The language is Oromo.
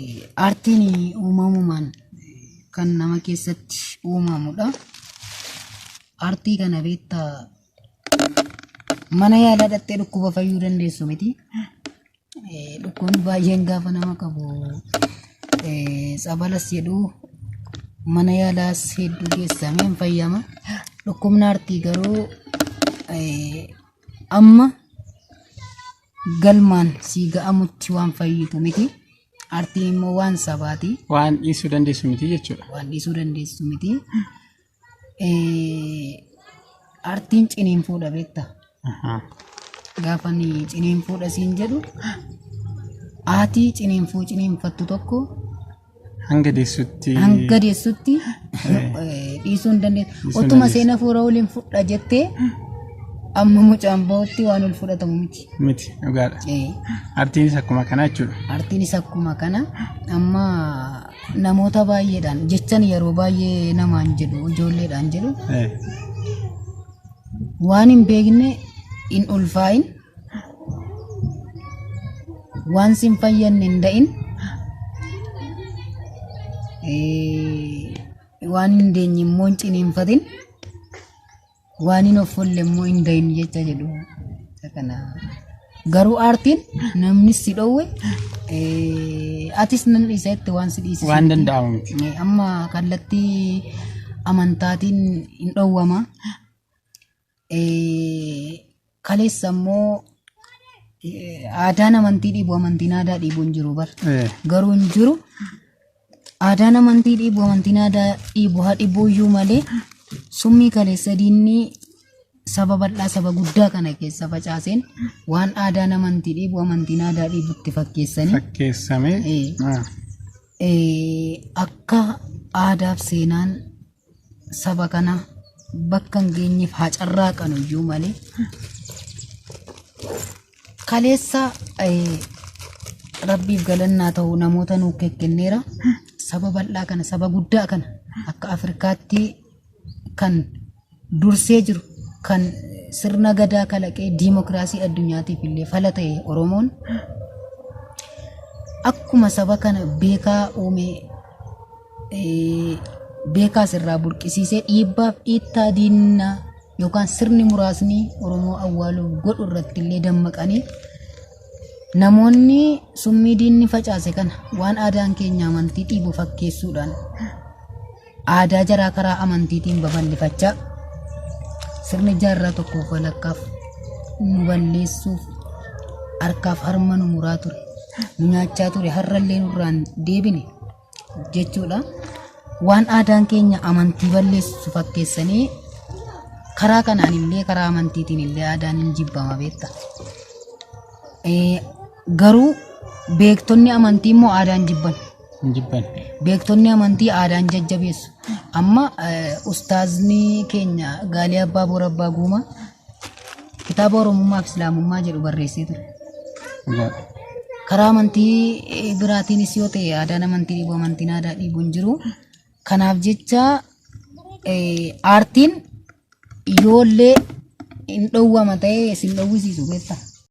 Aartiin uumamumaan kan nama keessatti uumamudha. Aartii kana beektaa mana yaalaa dhaqxee dhukkuba fayyuu dandeessu miti. Dhukkubni baay'een gaafa nama qabu tsabalas jedhu mana yaalaas hedduu geessamee hin fayyama. Dhukkubni aartii garuu amma galmaan sii ga'amutti waan fayyitu miti. Aartiin immoo waan sabaati. Waan dhiisuu dandeessu miti jechuudha. Waan dhiisuu dandeessu miti. Aartiin ciniinfuudha beekta. Gaafa ani ciniinfuudha siin jedhu aatii ciniinfuu ciniinfattu tokko Hanga deessutti. Hanga deessutti dhiisuu hin dandeessu. Dhiisuu hin Otuma dandeessu. seena fuura waliin fudha jettee amma mucaan bahutti waan ol fudhatamu miti. Miti dhugaadha. Artiinis akkuma kana jechuudha. Artiinis akkuma kana amma namoota baay'eedhaan jechan yeroo baay'ee namaan jedhu ijoolleedhaan jedhu waan hin beekne hin ulfaa'in waan sin fayyanne hin da'in waan hin deenye immoo hin ciniinfatin waan hin offolle immoo hin da'in jecha jedhu isa kana garuu aartiin namni si dhowwe atis nan dhiisa jette waan si dhiisisu Waan danda'amu miti. Amma kallattii amantaatiin hin dhowwama. Kaleessa immoo aadaan amantii dhiibu amantiin aadaa dhiibu hin jiru bar. Garuu hin jiru. Aadaan amantii dhiibu amantiin aadaa dhiibu haa dhibu iyyuu malee summii kaleessa diinni saba bal'aa saba guddaa kana keessa facaaseen waan aadaan amantii dhiibu amantiin aadaa dhiibutti fakkeessanii Fakkeessamee. Akka aadaaf seenaan saba kana bakka hin geenyeef haa carraaqanu iyyuu malee kaleessa rabbiif galannaa ta'u namoota nuu kekkenneera saba bal'aa kana saba guddaa kana akka Afrikaatti kan dursee jiru kan sirna gadaa kalaqee diimokiraasii addunyaatiif illee fala ta'e Oromoon akkuma saba kana beekaa uumee beekaas irraa burqisiisee dhiibbaaf dhiittaa diinaa yookaan sirni muraasni Oromoo awwaaluuf godhu irratti illee dammaqanii namoonni summii diinni facaase kana waan aadaan keenya amantii dhiibu fakkeessuudhaan aadaa jaraa karaa amantiitiin babal'ifachaa sirni jaarraa tokkoof walakkaaf nu balleessuuf harkaaf harma nu muraa ture nu nyaachaa ture har'allee nurraan deebine jechuudha. Waan aadaan keenya amantii balleessu fakkeessanii karaa kanaan illee karaa amantiitiin illee aadaan hin jibbama beekta. Garuu beektonni amantii immoo aadaan jibban. Hin jibban. Beektonni amantii aadaan jajjabeessu. Amma ustaazni keenya Gaalee Abbaa Boor Abbaa Guumaa kitaaba Oromummaa fi Islaamummaa jedhu barreessee ture. Dhugaadha. Karaa amantii biraatiinis yoo ta'e aadaan amantii dhiibu amantiin aadaa dhiibu hin jiru. Kanaaf jecha aartiin yoollee hin dhowwama ta'e isin dhowwisiisu beektaa.